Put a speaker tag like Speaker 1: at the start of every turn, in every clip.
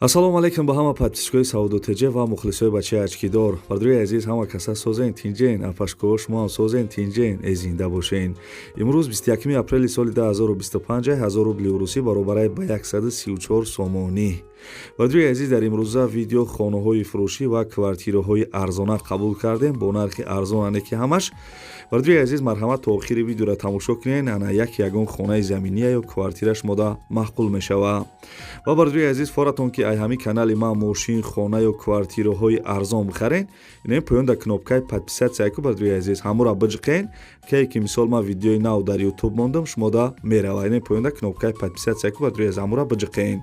Speaker 1: Ассалому алайкум ба ҳама подписчикои Савдо ТЖ ва мухлисои бачаи очкидор. Бардорои азиз, ҳама каса созен, тинҷен, апашкоҳо шумо ҳам созен, тинҷен, э зинда бошен. Имрӯз 21 апрели соли 2025, 1000 рубли русӣ баробарай ба 134 сомонӣ. Бардорои азиз, дар имрӯза видео хонаҳои фурӯшӣ ва квартираҳои арзона қабул кардем бо нархи арзон, ане ки ҳамаш. Бардорои азиз, марҳамат, то охири видеоро тамошо кунед, ана як ягон хонаи заминия ё квартира шумода маъқул мешава. Ва бардорои азиз, форатон ки ай ҳамин канали ман мошин, хона ё квартираҳои арзон бихарен, инем поён дар кнопкаи подписаться ку, бардорои азиз, ҳамура биҷиқен, ке ки мисол ман видеои нав дар ютуб мондам, шумода мерава. Инем поён дар кнопкаи подписаться ку, бардорои азиз, ҳамура биҷиқен.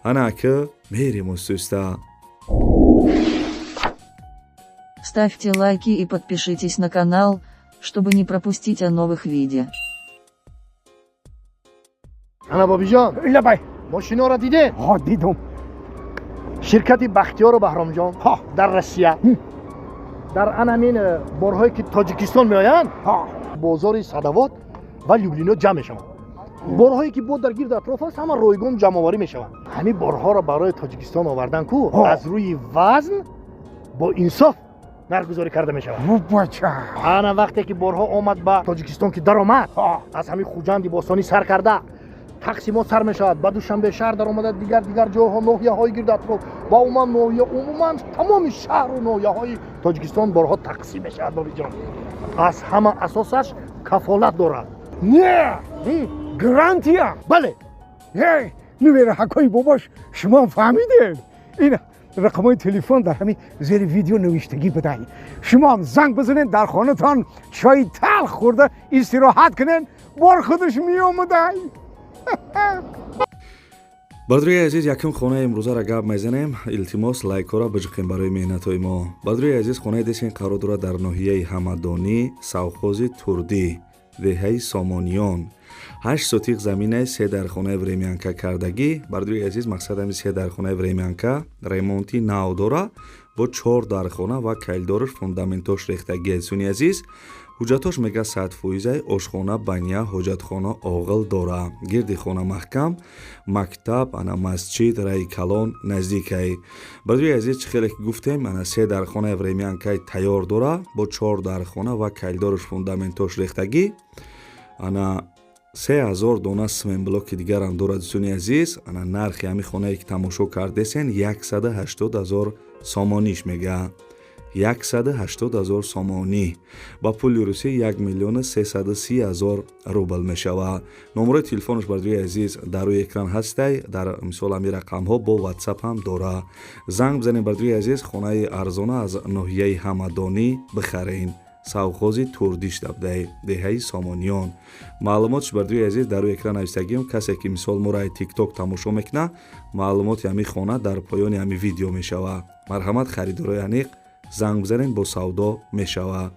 Speaker 1: Ана ки мерем устуста.
Speaker 2: Ставьте лайки и подпишитесь на канал, чтобы не пропустить о новых видео.
Speaker 3: Ана, Бобиҷон.
Speaker 4: Лабай.
Speaker 3: Мошиноро дидед?
Speaker 4: Ҳо, дидум.
Speaker 3: Ширкати Бахтиёру Баҳромҷон
Speaker 4: ҳо
Speaker 3: дар Россия дар ан ҳамин борҳое ки Тоҷикистон меоянд,
Speaker 4: ҳо
Speaker 3: бозори Садовод ва Люблино ҷамъ мешаванд. Борҳое ки бо дар гирду атроф аст, ҳама ройгон ҷамъоварӣ мешаванд. Ҳамин борҳоро барои Тоҷикистон овардан ку, аз рӯи вазн бо инсоф нархгузорӣ карда мешавад.
Speaker 4: Бача.
Speaker 3: Ана вақте ки борҳо омад ба Тоҷикистон, ки даромад, аз ҳамин Хуҷанди бостонӣ сар карда тақсимот сар мешавад, ба Душанбе шаҳр даромада, дигар дигар ҷойҳо, ноҳияҳои гирду атроф ва умуман ноҳия, умуман тамоми шаҳру ноҳияҳои Тоҷикистон борҳо тақсим мешавад. Бобиҷон, аз ҳама асосаш кафолат дорад.
Speaker 4: Не, гарантия.
Speaker 3: Бале.
Speaker 4: Нувераҳакои бобош, шумо фаҳмидед, ин рақамҳои телефон дар ҳамин зери видео навиштагӣ будай. Шумоам занг бизанед, дар хонатон чои талх хӯрда истироҳат кунед, бор худаш меомадай.
Speaker 1: Бардорои азиз, якум хонаи имрӯзаро гап мезанем. Илтимос, лайкҳоро биҷиқем барои меҳнатҳои мо. Бардорои азиз, хонаи десен қарор дорад дар ноҳияи Ҳамадонӣ, совхози Турдӣ, деҳаи Сомониён. 8 сотих заминаи, се дархонаи времянка кардагӣ. Бардорои азиз, мақсад ҳами се дархонаи времянка, ремонти нав дора, бо чор дархона ва калидораш, фундаментош рехтагӣ. Азизони азиз, ҳуҷҷатош мега 100%-аи, ошхона, баня, ҳоҷатхона, оғил дора. Гирди хона маҳкам, мактаб, ана масҷид, раи калон наздикай. Бардорои азиз, чӣ хеле ки гуфтем, ана се дархонаи времянкаи тайёр дора, бо чор дархона ва калидораш, фундаментош рехтагӣ. Ана 3000 дона сменблоки дигарам дорад. Дӯстони азиз, ана нархи ҳамин хонае ки тамошо кардесен, 180 000 сомониш мега, 180 000 сомонӣ, ба пули русӣ 1 330 000 рубл мешавад. Номерои телефонаш, бардорои азиз, дар рӯи экран ҳастай. Дар мисол ҳамин рақамҳо бо ватсап ҳам дора. Занг бизанед, бардорои азиз, хонаи арзона аз ноҳияи Ҳамадонӣ бихарен, совхози Турдиш дабдай, деҳаи Сомониён. Маълумотш, бардорои азиз, дар рӯи экран навистагием. Касе ки мисол моро ай Тикток тамошо мекунад, маълумоти ҳамин хона дар поёни ҳамин видео мешавад. Марҳамат, харидорои аниқ занг бизанед, бо савдо мешавад.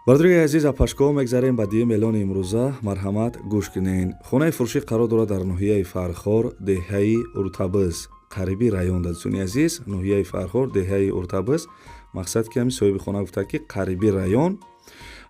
Speaker 1: Бардорои азиз, апашкоҳо, мегзарем ба дуюм эълони имрӯза. Марҳамат, гӯш кунед. Хонаи фурӯшӣ қарор дорад дар ноҳияи Фархор, деҳаи Уртабиз, қариби район. Дӯстони азиз, ноҳияи Фархор, деҳаи Уртабиз, мақсад ки ҳамин соҳиби хона гуфта, ки қариби район.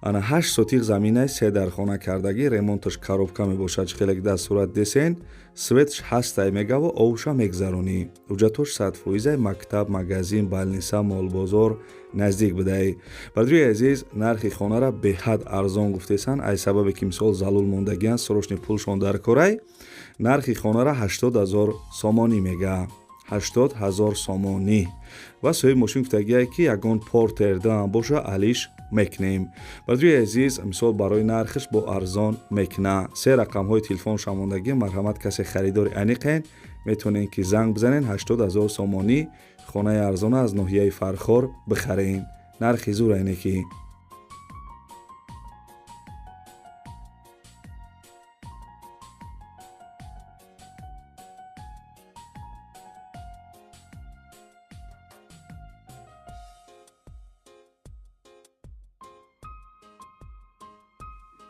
Speaker 1: Ана 8 сотих заминаи, се дархона кардагӣ, ремонташ коробка мебошад. Чӣ хеле ки дар сурат десен, светш ҳастай мегаву овша мегзаронӣ. Ҳуҷҷатош 100%-ай, мактаб, магазин, больница, молбозор наздик будай. Бардорои азиз, нархи хонара беҳад арзон гуфтесан, ай сабабе ки мисол залул мондагиан, срочный пулшон дар корай. Нархи хонара 80 000 сомонӣ мега, 80 000 сомонӣ. Ва соҳиби мошин гуфтагие, ки ягон Портер даам боша, алиш мекунем. Бардорои азиз, мисол барои нархаш бо арзон мекуна. Се рақамҳои телефонша мондагӣ. Марҳамат, касе харидори аниқен, метавонед ки занг бизанед, 80 000 сомонӣ хонаи арзона аз ноҳияи Фархор бихарен. Нархи зур айне ки.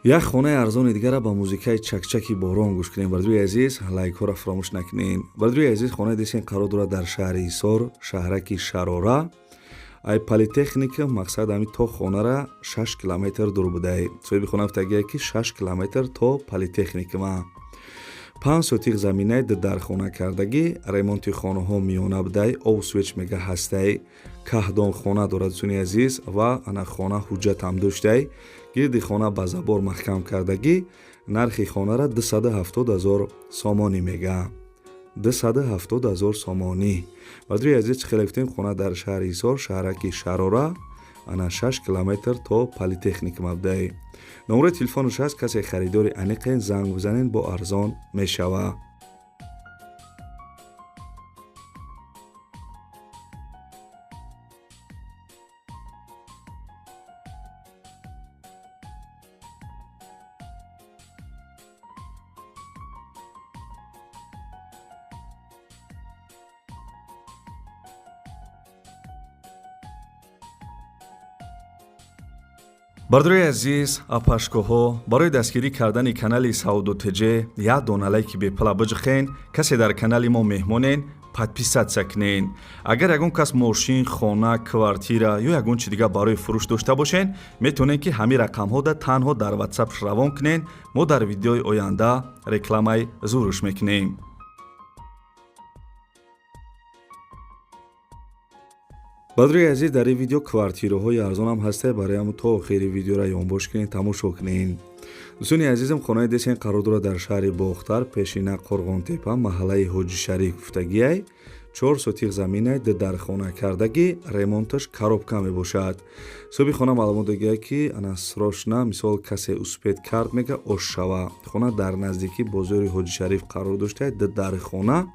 Speaker 1: Як хонаи арзони дигара ба музикаи чакчаки борон гӯш кунем. Бардуи азиз, лайкҳоро фаромӯш накунем. Бардуи азиз, хонаи десен қарор дорад дар шаҳри Ҳисор, шаҳраки Шарора. Ай политехника мақсад ҳами то хонара 6 километр дур будай. Соҳиби хона гуфтагия, ки 6 километр то политехникума. 5 сотих заминаи дар хона кардагӣ, ремонти хонаҳо миёна будай, об свет мега ҳастай, каҳдон хона дорад, дӯстони азиз, ва ана хона ҳуҷҷатам доштай. Гирди хона ба забор маҳкам кардагӣ. Нархи хонара 270 ҳазор сомонӣ мега, 270 ҳазор сомонӣ. Бардуи азиз, чӣ хеле гуфтем, хона дар шаҳри Ҳисор, шаҳраки Шарора, ана 6 километр то политехникум будай. Номерои телефонаш ҳаст, касе харидори аниқен, занг бизанен, бо арзон мешава. Бардорои азиз, апашкоҳо, барои дастгирӣ кардани канали Савдо ТЖ як дона лайки бепала биҷихен. Касе дар канали мо меҳмонен, подписаться кунен. Агар ягон кас мошин, хона, квартира ё ягон чи дигар барои фурӯш дошта бошен, метавонед, ки ҳамин рақамҳода танҳо дар Ватсап равон кунен. Мо дар видеои оянда рекламаи зурш мекунем. Бардорои азиз, дар ин видео квартираҳои арзонам ҳаста, барои ҳамн то охири видеоро ёнбош кунед, тамошо кунед. Дӯстони азизам, хонаи десен қарор дорад дар шаҳри Бохтар, пешина Қорғонтепа, маҳаллаи Ҳоҷишариф гуфтагиай. 4 сотих заминай, ду дар хона кардагӣ, ремонташ коробка мебошад. Соҳиби хона маълумот догия, ки ана срочно, мисол, касе успеть кард, мега, ош шава. Хона дар наздикии бозори Ҳоҷишариф қарор дошта, ду дар хона,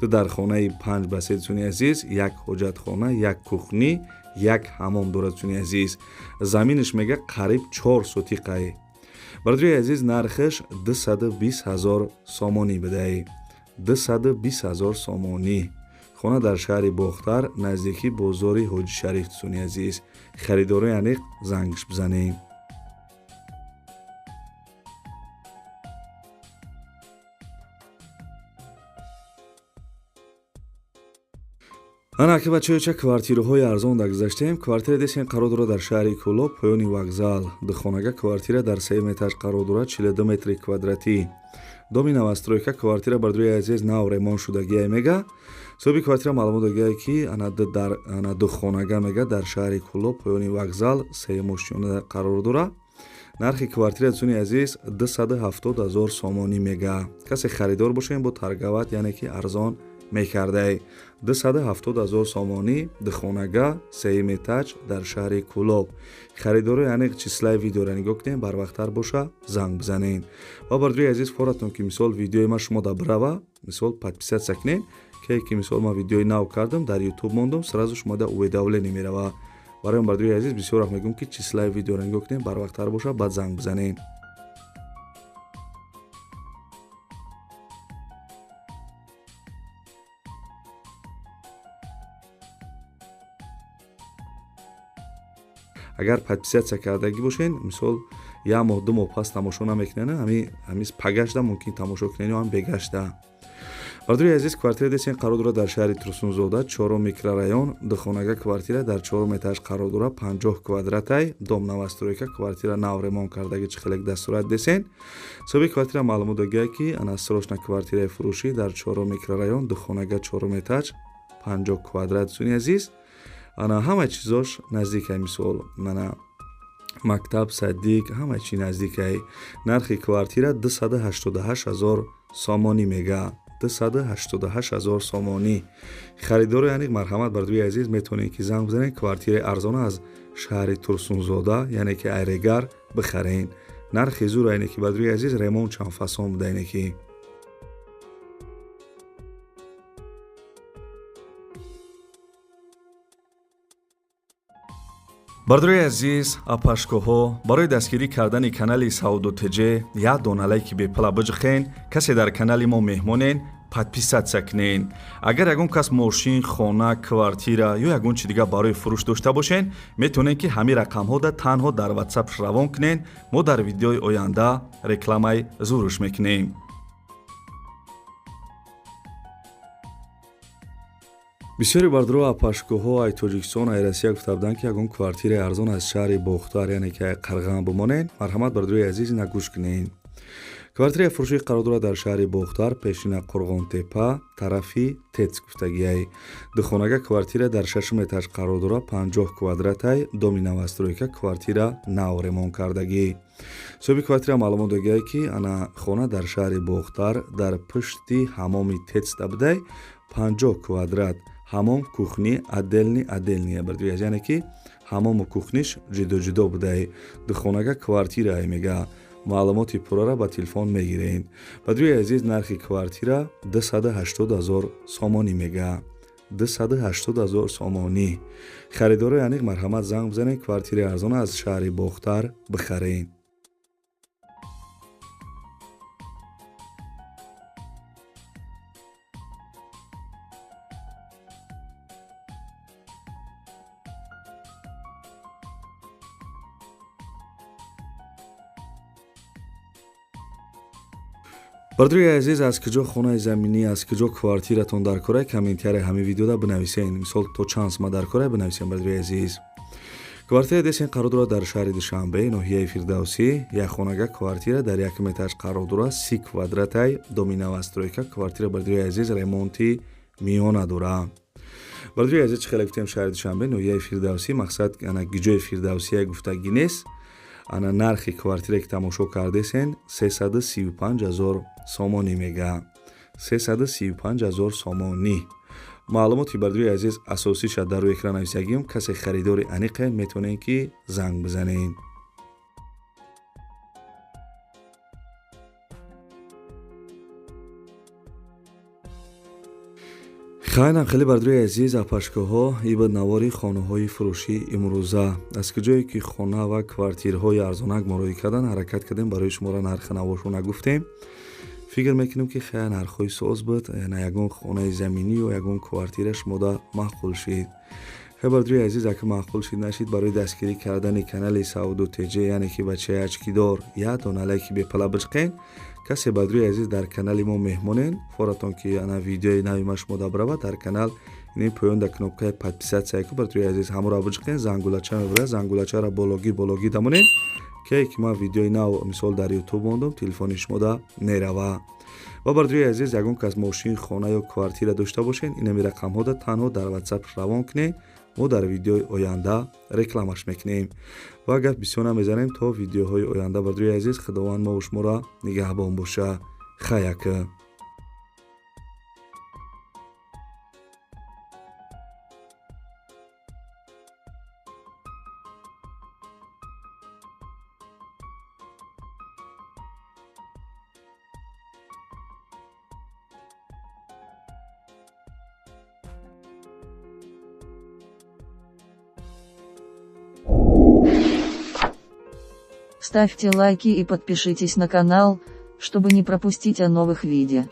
Speaker 1: ду дархонаи 5 ба 3, дӯстони азиз, як ҳоҷатхона, як кухня, як ҳамом дорад, дӯстони азиз. Заминаш мега қариб 4 сотиқае. Бародари азиз, нархаш 220 ҳазор сомонӣ бидаи, 220 ҳазор сомонӣ. Хона дар шаҳри Бохтар, наздикии бозори Ҳоҷишариф, дӯстони азиз. Харидорои аниқ зангш бизанем. Ана ки бачаёча, квартираҳои арзон дагзаштем. Квартира десен қарор дорад дар шаҳри Кӯлоб, поёни вокзал. Духонага квартира дар сеюм этаж қарор дорад, 42 метри квадратӣ. Доми новостройка квартира, бардорои азиз, нав ремонт шудагиай мега. Соҳиби квартира маълумот догиай, ки ана духонага мега дар шаҳри Кӯлоб, поёни вокзал, сеюм ошёна қарор дорад. Нархи квартира, дӯстони азиз, 270 ҳазор сомонӣ мега. Касе харидор бошем, бо торговать, яъне ки арзон мекардай. 270 ҳазор сомонӣ, духонага, сеюм этаж, дар шаҳри Кӯлоб. Харидоро яъне числаи видеоро нигоҳ кунем, барвақттар боша, занг бизанед. Ва бардорои азиз, форатон ки мисол видеои ман шумо да бирава, мисол, подписаться кунед, ке ки мисол ман видеои нав кардам, дар Ютуб мондум, сразу шумо да уведомление мерава. Барои он, бардорои азиз, бисёр вақт мегӯям, ки числаи видеоро нигоҳ кунем, барвақттар боша, баъд занг бизанед. Агар подписаться кардагӣ бошен, мисол, як моҳ, 2 моҳ пас тамошо намекунен, ҳами пагашда мумкин тамошо кунен ё ҳам бегашта. Бардори азиз, квартира десен қарор дорад дар шаҳри Турсунзода, чорум микрорайон. Духонага квартира дар чорум этаж қарор дорад, 50 квадратай. Дом новостройка, квартира нав ремонт кардаги, чӣ хелек дастурат десен. Соҳиби квартира маълумот догия, ки ана срочно квартираи фурӯшӣ дар чорум микрорайон, духонага, чорум этаж, 50 квадрат, дӯстони азиз. Ана ҳама чизош наздикай, мисол, мана мактаб, садик, ҳама чи наздикай. Нархи квартира 288 ҳазор сомонӣ мега, 288 ҳазор сомонӣ. Харидоро яъне марҳамат, бардои азиз, метавонед, ки занг бизанед, квартираи арзона аз шаҳри Турсунзода, яъне ки Айрегар бихарен. Нархи зур, яъне ки, бардои азиз, ремонт чанд фасон буда, яъне ки. Бардорои азиз, апашкоҳо, барои дастгирӣ кардани канали Савдо ТЖ як дона лайки бепала биҷихен. Касе дар канали мо меҳмонен, Подписаться кунен. Агар ягон кас мошин, хона, квартира ё ягон чи дигар барои фурӯш дошта бошен, метавонед, ки ҳамин рақамҳода танҳо дар WhatsApp равон кунен. Мо дар видеои оянда рекламаи зурш мекунем. Бисёри бардро апашкоҳо ай Тоҷикистон, ай Россия гуфта буданд, ки ягон квартираи арзон аз шаҳри Бохтар, яъне ки ай Қарған бимонед. Марҳамат, бардрои азиз, ина гӯш кунед. Квартираи фурӯшӣ қарор дорад дар шаҳри Бохтар, пешина Қурғонтепа, тарафи ТЭЦ гуфтагиай. Духонага квартира дар шашум этаж қарор дорад, 50 квадратай, доми новостройка, квартира нав ремонт кардагӣ. Соҳиби квартира маълумот додагиай, ки ана хона дар шаҳри Бохтар, дар пушти ҳамоми ТЭЦ будай, 50 квадрат, ҳамом, кухни отдельный отдельный, яъне ки ҳамому кухниш ҷудо ҷудо будай. Духонага квартирае, мега. Маълумоти пуррара ба телефон мегиред. Бадруи азиз, нархи квартира 280 ҳазор сомонӣ мега, 280 ҳазор сомонӣ. Харидорои аниқ, марҳамат, занг бизанед, квартираи арзона аз шаҳри Бохтар бихаред. Бардруи азиз, аз куҷо хонаи заминӣ, аз куҷо квартиратон дар кора, комментария ҳамин видеода бинависен. Мисол, то чанд сма дар кора бинависен. Бардруи азиз, квартира десен қарор дорад дар шаҳри Душанбе, ноҳияи Фирдавсӣ. Як хонага квартира дар якум этаж қарор дорад, 30 квадратай, доми новостройка квартира. Бардруи азиз, ремонти миёна дорад. Бардруи азиз, чӣ хеле гуфтем, шаҳри Душанбе, ноҳияи Фирдавсӣ, мақсад ана гиҷои Фирдавсия гуфтагӣ нест. Ана нархи квартире, ки тамошо кардесен, 335 ҳазор сомонӣ мега, 335 ҳазор сомонӣ. Маълумоти, бардуи азиз, асосиша дар рӯи экран нависагиюм. Касе харидори аниқе, метавонед, ки занг бизанед. Хайнам хеле, бардуи азиз, апашкоҳо, ибад навори хонаҳои фурӯшӣ имрӯза. Аз куҷое ки хона ва квартирҳои арзонак муроҷиат кардан, ҳаракат кардем, барои шуморо нархи навошона гуфтем. Фикр мекунем, ки хеле нархҳои соз буд, на ягон хонаи заминӣ ё ягон квартира шумода маъқул шид. Хеле, бардуи азиз, ака маъқул шид, нашид, барои дастгирӣ кардани канали Савду ТЖ, яъне ки бачаи ачкидор, як дона лайки бепала бичқен. Касе, бардуи азиз, дар канали мо меҳмонен, форатон ки ана видеои нави ма шумо баравад дар канал, ин поён дар кнопкаи подписаться ку, бардуи азиз, ҳаморо бичқен, зангулача мебарад, зангулачаро бологӣ бологӣ дамонед, ке ки ман видеои нав, мисол, дар Ютуб мондум, телефони шумода мерава. Ва, бардуи азиз, ягон кас мошин, хона ё квартира дошта бошед, инами рақамҳода танҳо дар WhatsApp равон кунед, мо дар видеои оянда рекламаш мекунем. Ва гап бисёр намезанем, то видеоҳои оянда, бардуи азиз, Худованд мову шуморо нигаҳбон боша. Хаяка.
Speaker 2: Ставьте лайки и подпишитесь на канал, чтобы не пропустить о новых видео.